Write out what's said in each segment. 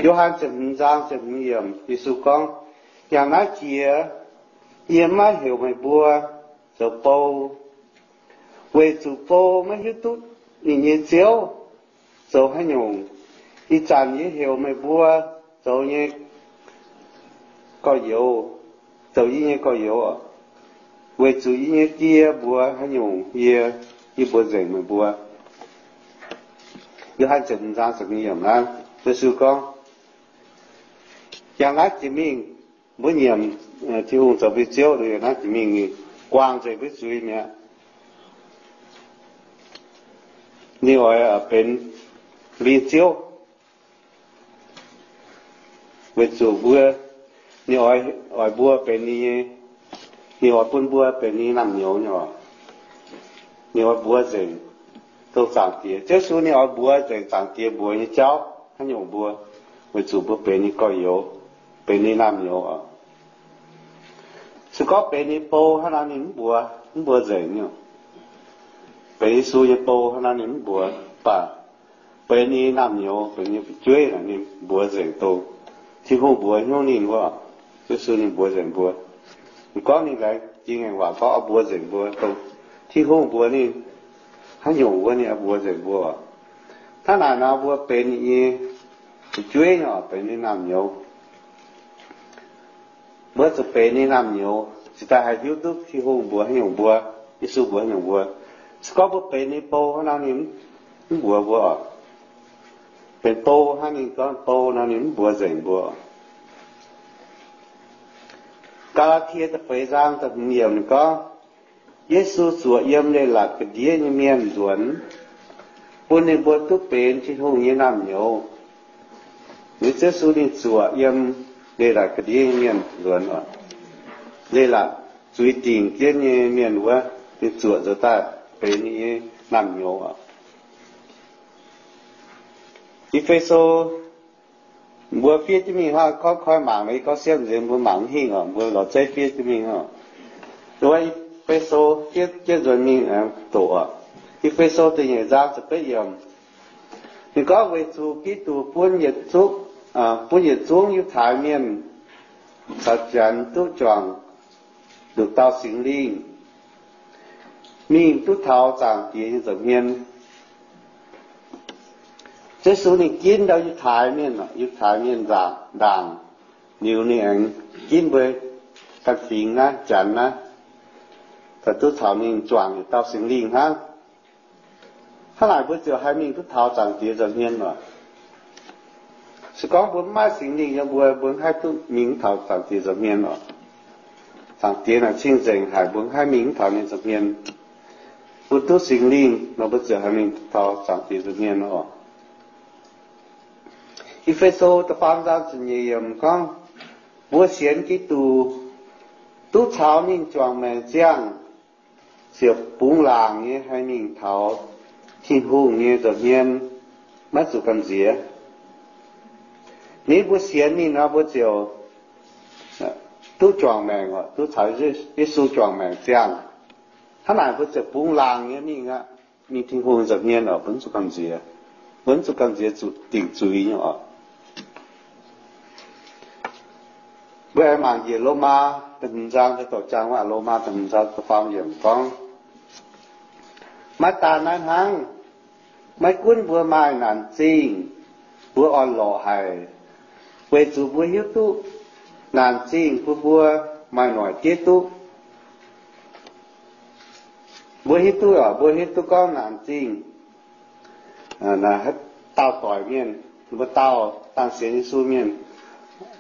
Yo^han ziepc hmz zaang ziepc hmz yiemc, Yesu gorngv, Yangh naaiv jiex, yie maiv heuc meih mbuo zoux bou, weic zuqc bou maiv hiuv duqv ninh nyei ziouv zoux haaix nyungc. Ih zanc yie heuc meih mbuo zoux nyei gorx-youz, zoux yie nyei gorx-youz, weic zuqc yie nyei Die mbuox haaix nyungc, yie, yie mbuox nzengc meih mbuo. Yo^han ziepc hmz zaang ziepc hmz yiemc naaiv, Yesu gorngv, Yangh naaiv jiex mingh, mbuo nyiemc Tin-Hungh zoux mbuo nyei Ziouv, yangh naaiv jiex mingh, guangc nzengc mbuo zuiz mi'aqv. Ninh oix benx mbuo nyei Ziouv, weic zuqc mbuo, ninh oix, oix mbuo benx ninh nyei, ninh oix bun mbuo benx ninh nyei naamh nyouz nyei oc. Ninh oix mbuox nzengc dongh Zaangc Diex. Ziouv Yesu ninh oix mbuox nzengc Zaangc Diex mbuox nyei jauv haaix nyungc mbuo, weic zuqc mbuo benx ninh gorx-youz, benx ninh naamh nyouz oc. Se gorngv benx ninh bou hnangv nor ninh mv mbuox, mv mbuox nzengc nyei. Benx Yesu nyei bou hnangv nor ninh mv mbuox, mv baac benx ninh naamh nyouz, benx ninh fu'jueiv naaic ninh mbuox nzengc dongh Tin-Hungh mbuox hnyouv ninh wuov. Yesu ninh mbuox nzengc mbuo. Ninh gorngv ninh laengz jiex ngaengc waac gorngv oix mbuox nzengc mbuo dongh Tin-Hungh mbuox ninh haaix nyungc wuov ninh oix mbuox nzengc mbuo. Hnangv naaic nor mbuo benx ninh nyei fu'jueiv nyei oc, benx ninh naamh nyouz. Mbuo zuqc benx ninh naamh nyouz cingx daaih haih hiuv duqv Tin-Hungh mbuox haaix nyungc mbuo, Yesu mbuox haaix nyungc mbuo. Se gorngv mbuo benx ninh bou hnangv nor ninh mv mbuox mbuo oc. Benx bou hnangv ninh gorngv bou nor ninh mv mbuox nzengc mbuo. Gaa^laa^tie da'feix zaang da'hmz yiemc ninh gorngv, Yesu zuoqc yiem leiz-latc ga'ndiev nyei mienh nzuonx, bun ninh mbuo duqv benx Tin-Hungh nyei naamh nyouz. Ninh Ziouv Yesu ninh zuoqc yiem leiz-latc ga'ndiev nyei mienh nzuonx oc. Leiz-latc zuiz dingc jienv nyei mienh wuov, ninh zuoqc nzuonx daaih benx ninh nyei naamh nyouz oc. E^fe^so, mbuo fiev jienv mingh hnangv gorngv koi mangc, gorngv siepv nzengc mbuo mangc mv hingh oc, mbuo lorz zeiv fiev jienv mingh oc. Wuov E^fe^so fiev jienv nzuonx mingh doqc oc. E^fe^so da'nyeic zaang ziepc betv yiemc. Ninh gorngv, weic zuqc Giduc bun yietc zungv, bun yietc zungv Yiutai Mienh caux Janx duqv juangc nduqc dauh Singx Lingh, mingh duqv taux Zaangc Diex nyei nza'hmien. Ziouv Yesu ninh ginv ndau Yiutai Mienh, Yiutai Mienh nzaangc ndaangc liuz ninh aengx ginv mbuo ganh fingx naaiv, Janx naaiv, daaih duqv caux ninh juangc yietc dauh Singx Lingh hnangv. Hnangv naaic mbuo ziouc haih mingh duqv taux Zaangc Diex nza'hmien oc. Se gorngv mbuo mv maaih Singx Lingh yiem mbuo, mbuo mv haih duqv mingh taux Zaangc Diex nza'hmien oc. Zaangc Diex naaic cing-nzengc haic, mbuo mv haih mingh taux ninh nza'hmien. Mbuo duqv Singx Lingh nor mbuo ziouc haih mingh taux Zaangc Diex nza'hmien oc. E^fe^so da'faam zaang ziepc nyeic yiemc gorngv, mbuo sienx Giduc duqv caux ninh juangc maengc ziangh, ziouc bungx laangc nyei haih mingh taux Tin-Hungh nyei nza'hmien, maiv zuqc gamh nziex. Ninh mbuo sienx ninh nor mbuo ziouc duqv juangc maengc, duqv caux Yesu juangc maengc ziangh. Hnangv naaic mbuo ziouc bungx laangc nyei mingh aqv, mingh Tin-Hungh nza'hmien oc, mbuo mv zuqc gamh nziex. Mbuo mv zuqc gamh nziex zuqc dingc zuiz nyei oc. Mbuo aengx mangc njiec Lomaa da'hmz zaang, doqc jaang waac Lomaa da'hmz zaang da'faam yiemc gorngv, maiv daan naaiv hnangv, maiv gunv mbuo maaih naanc zingh, mbuo orn-lorqc haic, weic zuqc mbuo hiuv duqv naanc zingh bun mbuo maaih noic diev duqv. Mbuo hiuv duqv, mbuo hiuv duqv gorngv naanc zingh, daauh doic mienh, mbuo daauh dangh sienx Yesu mienh,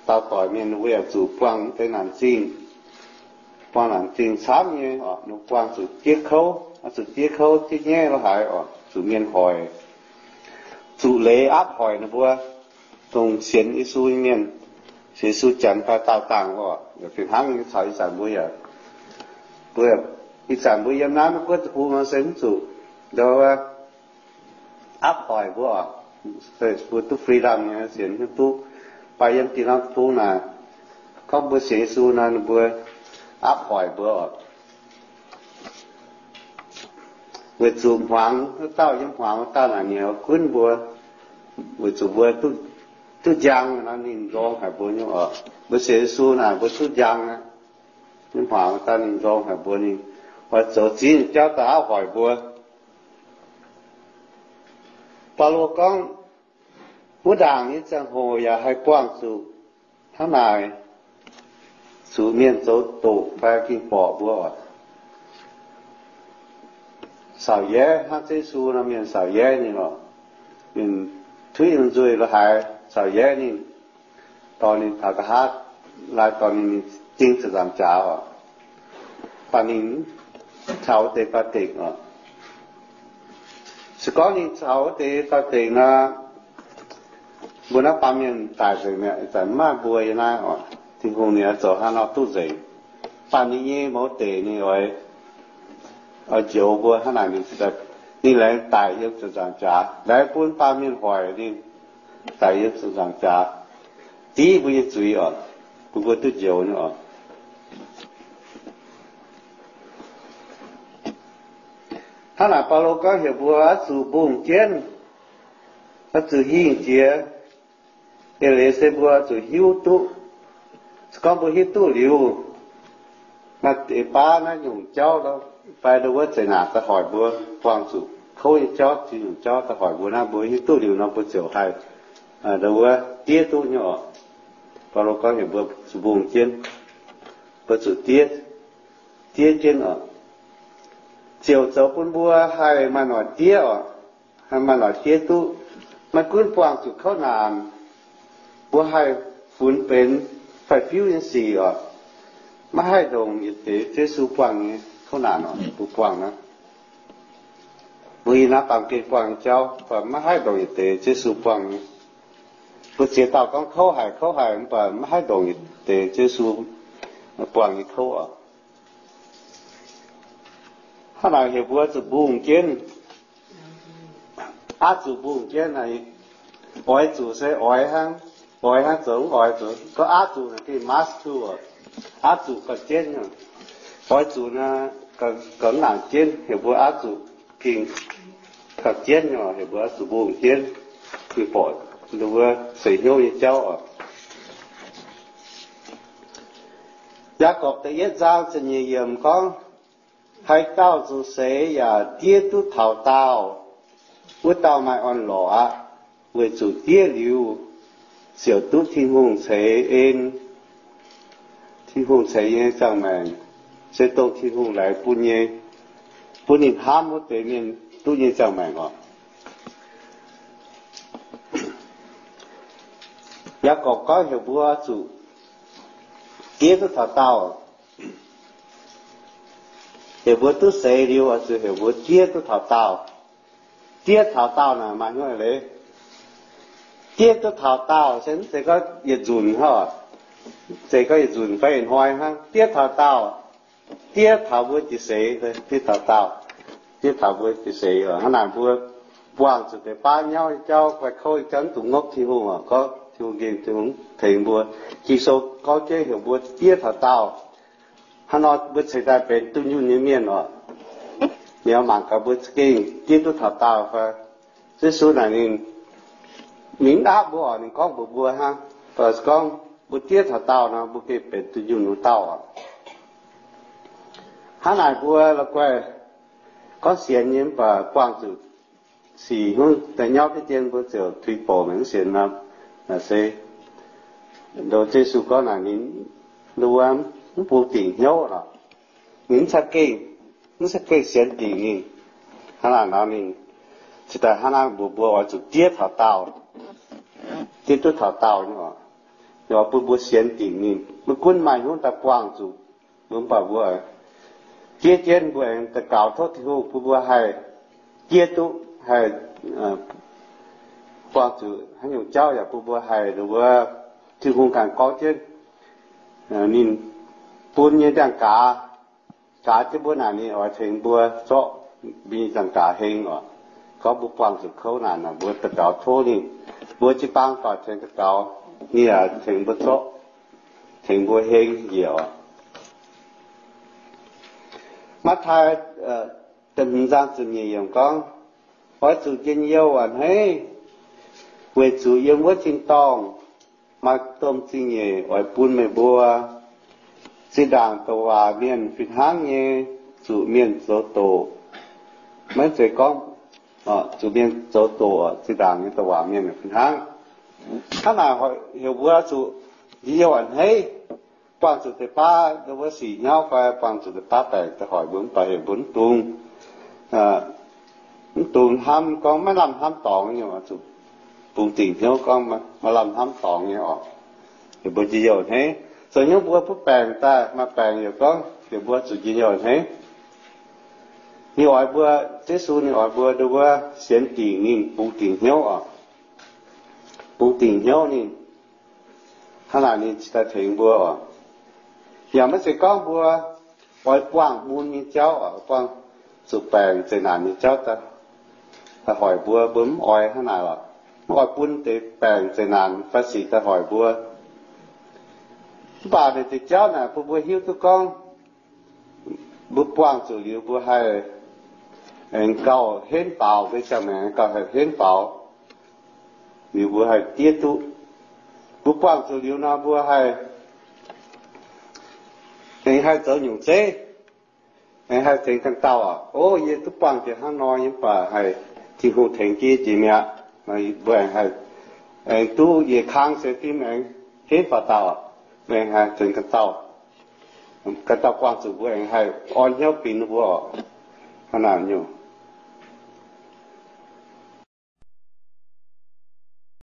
daauh doic mienh mbuo yaac zuqc buangh deix naanc zingh, buangh naanc zingh camv nyei oc. Ninh buangh zuqc diev kouv, zuqc diev kouv, diev nyaiv lorz haaix oc, zuqc mienh hoic, zuqc leiz aapv hoic ninh mbuo, dongh sienx Yesu nyei mienh, sienx Yesu Janx fai daauh dangh oc. Fih hnangv nyei caux ih zanc mbuo yaac, mbuo, ih zanc mbuo yiem naaiv Meiv Guoqv deic-bung nor se mv zuqc ndau aapv hoic mbuo oc. Mbuo duqv freedom nyei, sienx hiuv duqv. Mv baac yiem diqc norm deic-bung naaic, gorngv mbuo sienx Yesu nor ninh mbuo aapv hoic mbuo oc. Weic zuqc hmuangx wuov dauh, yiem hmuangx wuov dauh naaic ninh gunv mbuo, weic zuqc mbuo duqv duqv njang nor, ninh nzorng haic mbuo nyei oc. Mbuo sienx Yesu naaic mbuo duqv njang aqv. Nyei hmuangx daaih ninh nzorng haic mbuo, ninh oix zoux ziex nyungc jauv daaih aqv hoic mbuo. Baulo gorngv, wuov ndaangc nyei ziangh hoc yaac haih buangh zuqc hnangv naaic, zuqc mienh zoux doqc fai ging borqc mbuo oc. Saauc yaev hnangv Yesu nor, mienh saauc yaev ninh oc. Mienh tuiv nyei nzuih lo haaix saauc yaev ninh, dorh ninh taux nqa'haav, lai dorh ninh, ninh ding ziepc nzaangc jaax oc. Baac ninh caux wuov deix doix-dekc oc. Se gorngv ninh caux wuov deix doix-dekc nor, mbuo naaiv baamh mienh daic nzengc mi'aqv, ih zanc mv maaih mbuo yiem naaiv oc. Tin-Hungh ninh oix zoux haaix nor duqv nzengc. Baac ninh nyei mouz deic ninh oix, oix njoux mbuo hnangv naaic, ninh laengz daic yiem ziepc nzaangc jaax, laengz bun baamh mienh hoic ninh daic yiem ziepc nzaangc jaax, div mbuo nyei zuiz oc, bun mbuo duqv njoux nyei oc. Hnangv naaic Baulo gorngv heuc mbuo oix zuqc mbungh jienv, oix zuqc hingh jiex. Eix leiz se mbuo zuqc hiuv duqv. Se gorngv mbuo hiuv duqv liuz, naaiv deix baav naaiv nyungc jauv fai ndo wuov zeqc naanc daaih hoic mbuo, buangh zuqc kouv nyei jauv, ziex nyungc jauv daaih hoic mbuo naaiv, mbuo hiuv duqv liuz nor mbuo ziouc haih ndo wuov diev duqv nyei oc. Baulo gorngv heuc mbuo zuqc mbungh jienv, mbuo zuqc diev, diev jienv oc. Ziouc zoux bun mbuo haih maaih noic diev oc. Haih maaih noic diev duqv. Maiv gunv buangh zuqc kouv naanc, mbuo haih funx benx faix-fiuv nyei sic oc. Maiv haih ndongc yietc deix Yesu buangh nyei kouv naanc oc, mbuo buangh naaiv. Mbuo yiem naaiv baamh gen buangh nyei jauv, mv baac maiv haih ndongc yietc deix Yesu buangh nyei. Mbuo ziex dauh gorngv kouv haic, kouv haic, mv baac maiv haih ndongc yietc deix Yesu buangh nyei kouv oc. Hnangv naaic heuc mbuo zuqc mbungh jienv, aqv zuqc mbungh jienv. Oix zuqc se oix hnangv, oix hnangv zoux mv oix zuqc. Gorngv aqv zuqc naaic gengh must do oc. Aqv zuqc gauh jienv nyei. Oix zuqc naaic gauh mv nangc jienv, heuc mbuo aqv zuqc gengh gauh jienv nyei, heuc mbuo zuqc mbungh jienv, mingh borqc wuov seix hnyouv nyei jauv oc. Yaagorpc da'yietv zaang ziepc nyeic yiemc gorngv, haaix dauh zuqc seix yaac diev duqv taux daauh, wuov dauh maaih orn-lorqc aqv. Weic zuqc diev liuz ziouc duqv Tin-Hungh ceix en, Tin-Hungh ceix nyei ziangh maengc, se dongh Tin-Hungh laengz bun nyei, bun ninh hnamv wuov deix mienh duqv nyei ziangh maengc oc. Yaagorpc gorngv heuc mbuo zuqc diev duqv taux daauh. Heuc mbuo duqv seix liuz oix zuqc heuc mbuo diev duqv taux daauh. Diev taux daauh naaic maaih hnyouv leiz. Diev duqv taux daauh se mv zeiz gorngv yietc nzunc hnangv, zeiz gorngv yietc nzunc fai yietc hnoi hnangv. Diev taux daauh, diev taux mbuo jiex seix, diev taux daauh, diev taux mbuo jiex seix. Hnangv naaic mbuo buangh zuqc deix baav nyauv nyei jauv fai kouv nyei jauv mv dungx ngopv Tin-Hungh oc. Gorngv Tin-Hungh nqemh, Tin-Hungh tengx mbuo. Ging-Sou gorngv jienv heuc mbuo diev taux daauh. Hnangv nor mbuo cingx daaih benx dunh yunh nyei mienh oc. Ninh mangc gaax mbuo za'gengh diev duqv taux daauh fai. Yesu naaic ninh, ninh mv aapv mbuo oc, ninh gorngv mbuox mbuo hnangv. Mv baac gorngv mbuo diev taux daauh nor, mbuo gengh benx dunh yunh wuov dauh oc. Hnangv naaic mbuo la'guaih gorngv sienx nyei mv baac buangh zuqc sic hnyouv daaih nyauv jienv mbuo ziouc tuix bouc maiv sienx nor. Naaic se ndo Yesu gorngv naaic ninh, ndo wuov mv bun dingc hnyouv oc. Ninh mv ca'gengh, mv ca'gengh sienx dingc ninh. Hnangv naaic nor ninh cingx daaih hnangv naaiv mbuox mbuo oix zuqc diev taux daauh, diev duqv taux daauh nyei oc. Ninh oix bun mbuo sienx dingc ninh, maiv gunv maaih hnyouv daaih buangh zuqc, mv baac mbuo diev jienv mbuo aengx daux gaux tov Tin-Hungh bun mbuo haih diev duqv, haih buangh zuqc haaix nyungc jauv yaac bun mbuo haih, wuov, Tin-Hungh ganh gorngv jienv ninh bun nyei ndiangx-gaaz, gaaz jienv mbuo naaic ninh oix tengx mbuo zorqv mbuo nyei ndiangx-gaaz heng oc. Gorngv mbuo buangh zuqc kouv naanc, mbuo daux gaux tov ninh, mbuo jiu-baang doic tengx daux gaux, ninh yaac tengx mbuo zorqv, tengx mbuo heng njiec oc. Matv^taai hmz zaang ziepc nyeic yiemc gorngv, oix zuqc njien-youh a'hneiv, Weic zuqc yiem wuov tin-dorngh maaih domh zingh nyeic oix bun meih mbuo. Zinh ndaangc douc waac mienh fih hnangv nyei, zuqc mienh zoux doqc. Maiv zeiz gorngv zuqc mienh zoux doqc, zinh ndaangc nyei douc waac mienh fih hnangv. Hnangv naaic heuc mbuo zuqc njien-youh a'hneiv, buangh zuqc deix baav wuov sic hnyouv fai buangh zuqc deix baav baengc daaih hoic mbuo, mv baac heuc mbuo mv dungx, mv dungx hnamv gorngv maiv lamh hnamv dorngx nyei, zuqc bungx dingc hnyouv gorngv maiv lamh hnamv dorngx nyei oc. Heuc mbuo njien-youh a'hneiv. Zoux hnyouv mbuo butv baengc daaih maaih baengc yaac gorngv heuc mbuo zuqc njien-youh a'hneiv. Ninh oix mbuo, Yesu ninh oix mbuo nduov wuov sienx dingc ninh, bungx dingc hnyouv oc. Bungx dingc hnyouv ninh, hnangv naaic ninh cingx daaih tengx mbuo oc. Yaac maiv zeiz gorngv mbuo oix buangh mun nyei jauv oc, buangh zuqc baengc zeqc naanc nyei jauv daaih hoic mbuo. Mbuo mv oix hnangv naaic lorqc. Mv oix bun deix baengc zeqc naanc fai sic daaih hoic mbuo. Mv baac naaiv deix jauv naaic bun mbuo hiuv duqv gorngv mbuo buangh zuqc liuz mbuo haih aengx gauh henv faaux, mbuo ziangh maengc gauh haih henv faaux, liuz mbuo haih diev duqv. Mbuo buangh zuqc liuz nor mbuo haih aengx haih zoux nyungc zeiv, aengx haih tengx ganh dauh aqv. O, yie duqv buangh jiex hnangv nor, yie mv baac haih Tin-Hungh tengx jienv jiex mi'aqv. Mbuo aengx haih, aengx duqv yietc kang se fim aengx henv faaux dauh, mbuo aengx haih tengx ganh dauh. Ganh dauh buangh zuqc mbuo aengx haih orn hnyouv bingx mbuo oc. Hnangv naaic nyungc.